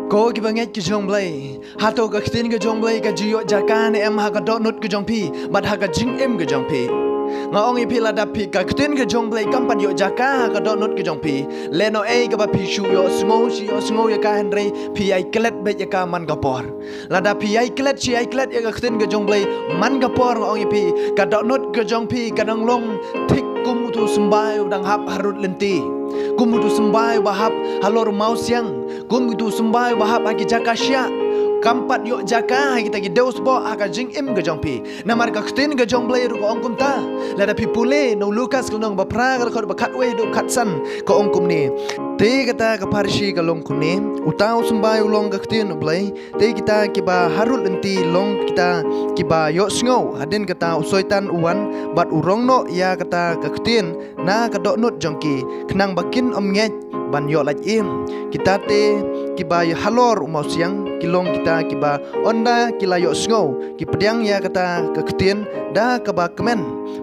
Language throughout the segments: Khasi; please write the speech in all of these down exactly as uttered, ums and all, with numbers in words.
Ko kiba ngeit ki jong Blei, hato ka ktien ka jong Blei ka ju ïoh jaka ne em ha ka dohnud ka jong phi bad ha ka jingim ka jong phi? Nga ong ïa phi, lada phi ka ktien ka jong Blei kam pat ïoh jaka ha ka dohnud ka jong phi, lehnohei kaba phi shu ïohsngew, shu ïohsngew ïa ka, hynrei phi ïai klet beit ïa ka man ka por. Lada phi ïai klet, shu ïai klet ïa ka ktien ka jong Blei man ka por, nga ong ïa phi, ka dohnud ka jong phi kan nang long thik kum utu u symbai u dang hap harud lynti, kum utu u symbai uba hap halor u mawsiang, kum utu u symbai uba hap ha ki jaka shiah. Kam pat ïoh jaka ha kita ki dew sboh ha ka jingim ka jong phi. Namar ka ktien ka jong Blei ruh ka ong kumta. Lada phi pule na u Lukas ka lynnong ba phra, ka dkhot ba khatwei haduh khatsan, ka ong kumne: Te kata ka pharshi ka long kumne: Uta u symbai u long ka ktien u Blei. Te kita kiba harud lynti long kita kiba ïohsngew. Hadien kata u Soitan u wan bad u rong noh ïa kata ka ktien na ka dohnud jong ki, khnang ba kin ym ngeit ban ïoh lait im. Kita te kiba halor u mawsiang ki long kita kiba ynda ki la ïohsngew, ki pdiang ïa kata ka ktien da kaba kmen,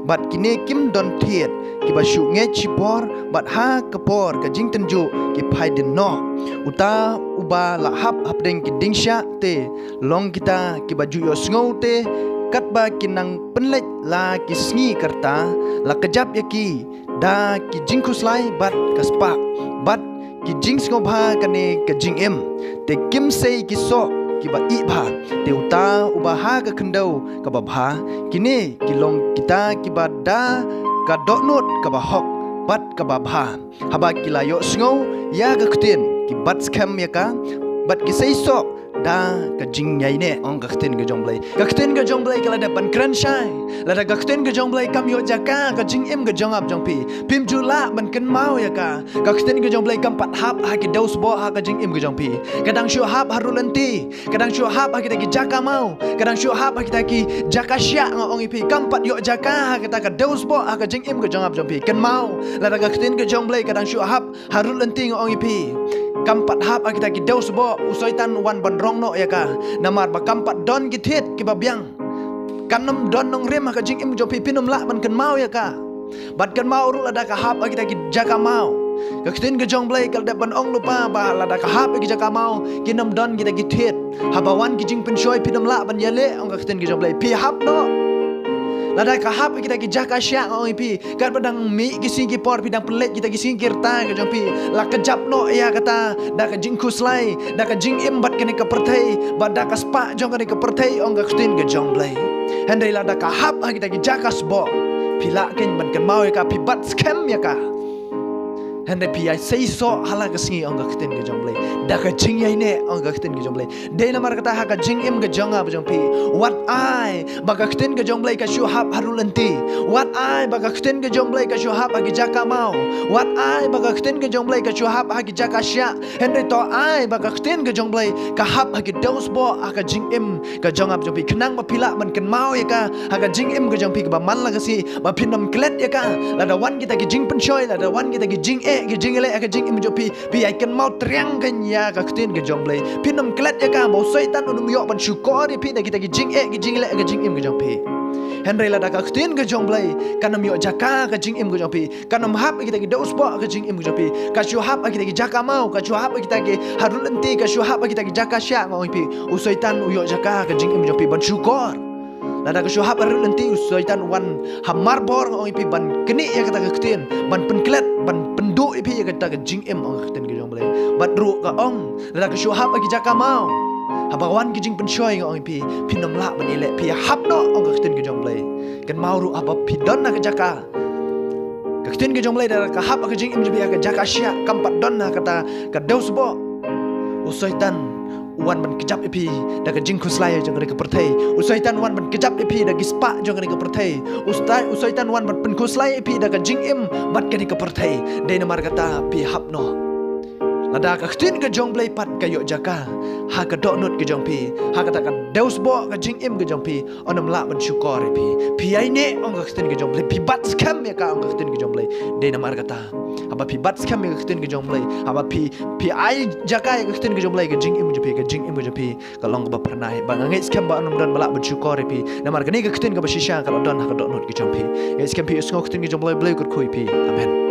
bad kine kim don thied, kiba shu ngeit shipor, bad ha ka por ka jingtynjuh ki phai dien noh. Uta uba la hap hapdeng ki dieng shiah te long kita kiba ju ïohsngew te, katba ki nang pynleit la ki sngi ka rta, la kjap ïa ki da ki jingkhuslai bad ka spah bad ki jingsngewbha kane ka jingim, te kim sei ki soh kiba ih bha. Te uta uba ha ka khyndew kaba bha, kine ki long kita kiba da ka dohnud kaba hok bad kaba bha, haba ki la ïohsngew ïa ka ktien, ki bat skhem ïa ka bad ki sei soh da ka jingïaineh, ong ka ktien ka jong Blei. Ka ktien ka jong Blei ka la dep ban kren shai. Lada ka ktien ka jong Blei kam ïoh jaka ha ka jingim ka jong ap jong phi, phim ju lah ban kynmaw ïa ka. Ka ktien ka jong Blei kam pat hap ha ki dew sboh ha ka jingim ka jong phi. Ka dang shu hap harud lynti, ka dang shu hap ha kita ki jaka maw, ka dang shu hap ha kita ki jaka shiah, nga ong ïa phi. Kam pat ïoh jaka ha kita ka dew sboh ha ka jingim ka jong ap jong phi. Kynmaw, lada ka ktien ka jong Blei ka dang shu hap harud lynti, nga ong ïa phi, kam pat hap ha kita ki dew sboh, u Soitan u wan ban rong noh ïa ka. Namar ba kam pat don ki thied kiba biang. Kan ym don nongrim ha ka jingim jong phi, phin ym lah ban kynmaw ïa ka. Bad kynmaw ruh, lada ka hap ha kita ki jaka maw, ka ktien ka jong Blei ka la dep ban ong lypa ba lada ka hap ha ki jaka maw, kin ym don kita ki thied. Haba wan ki jingpynshoi, phin ym lah ban ïaleh, ong ka ktien ka jong Blei. Phi hap noh. Lada ka hap ha kita ki jaka shiah, nga ong ïa phi, katba dang mih ki sngi ki por, phi dang pynleit kita ki sngi ki rta ka jong phi, la kjap noh ïa kata da ka jingkhuslai, da ka jingim bad kane ka pyrthei bad da ka spah jong kane ka pyrthei, ong ka ktien ka jong Blei. Hynrei lada ka hap ha kita ki jaka sboh, phi lah kein ban kynmaw ïa ka, phi bat skhem ïa ka. Hynrei phi ïai sei soh ha la ka sngi, ong ka ktien ka jong Blei, da ka jingïaineh, ong ka ktien ka jong Blei. Dei namar kata ha ka jingim ka jong ap jong phi, wat ai ba ka ktien ka jong Blei ka shu hap harud lynti. Wat ai ba ka ktien ka jong Blei ka shu hap ha ki jaka maw. Wat ai ba ka ktien ka jong Blei ka shu hap ha ki jaka shiah. Hynrei to ai ba ka ktien ka jong Blei ka hap ha ki dew sboh ha ka jingim ka jong ap jong phi, khnang ba phi lah ban kynmaw ïa ka ha ka jingim ka jong phi kaba man la ka sngi, ba phin ym klet ïa ka. Lada wan kita ki jingpynshoi, lada wan kita ki jingeh ki jingïaleh ha ka jingim jong phi, phi ïai kynmaw triang kein ïa ka ktien ka jong Blei. Phin ym klet ïa ka, ba u Soitan un ym ïoh ban shukor ïa phi da kita ki jingeh ki jingïaleh ha ka jingim ka jong phi. Hynrei lada ka ktien ka jong Blei kan ym ïoh jaka ha ka jingim ka jong phi, kan ym hap ha kita ki dew sboh ha ka jingim ka jong phi, ka shu hap ha kita ki jaka maw, ka shu hap ha kita ki harud lynti, ka shu hap ha kita ki jaka shiah, nga ong ïa phi, u Soitan u ïoh jaka ha ka jingim jong phi ban shukor. Lada ka shu hap harud lynti, u Soitan u wan ha marbor, nga ong ïa phi, ban knieh ïa kata ka ktien, ban pynklet, ban pynduh ïa phi ïa kata ka jingim, ong ka ktien ka jong Blei. Bad ruh ka ong, lada ka shu hap ha ki jaka maw, haba wan ki jingpynshoi, nga ong ïa phi, phin ym lah ban ïaleh, phi hap noh, ong ka ktien ka jong Blei. Kynmaw ruh, haba phi don ha ka jaka, ka ktien ka jong Blei, lada ka hap ha ka jingim jong phi ha ka jaka shiah, kam pat don ha kata ka dew sboh, u Soitan u wan ban kjap ïa phi da ka jingkhuslai jong kane ka pyrthei. U Soitan u wan ban kjap ïa phi da ki spah jong kane ka pyrthei. U Soitan, u Soitan u wan ban pynkhuslai ïa phi da ka jingim bad kane ka pyrthei. Dei namar kata phi hap noh. Lada ka ktien ka jong Blei pat ka ïoh jaka ha ka dohnud ka jong phi, ha kata ka dew sboh ka jingim ka jong phi, un ym lah ban shukor ïa phi. Phi ïaineh, ong ka ktien ka jong Blei. Phi bat skhem ïa ka, ong ka ktien ka jong Blei. Dei namar kata, haba phi bat skhem ïa ka ktien ka jong Blei, haba phi, phi ai jaka ïa ka ktien ka jong Blei ha ka jingim jong phi, ka jingim jong phi ka long kaba phyrnai. Ba nga ngeit skhem ba un ym don ba lah ban shukor ïa phi, namar kane ka ktien kaba shisha ka la don ha ka dohnud ka jong phi. Ngeit skhem phi ïohsngew ka ktien ka jong Blei, Blei u kyrkhu ïa phi. Amen.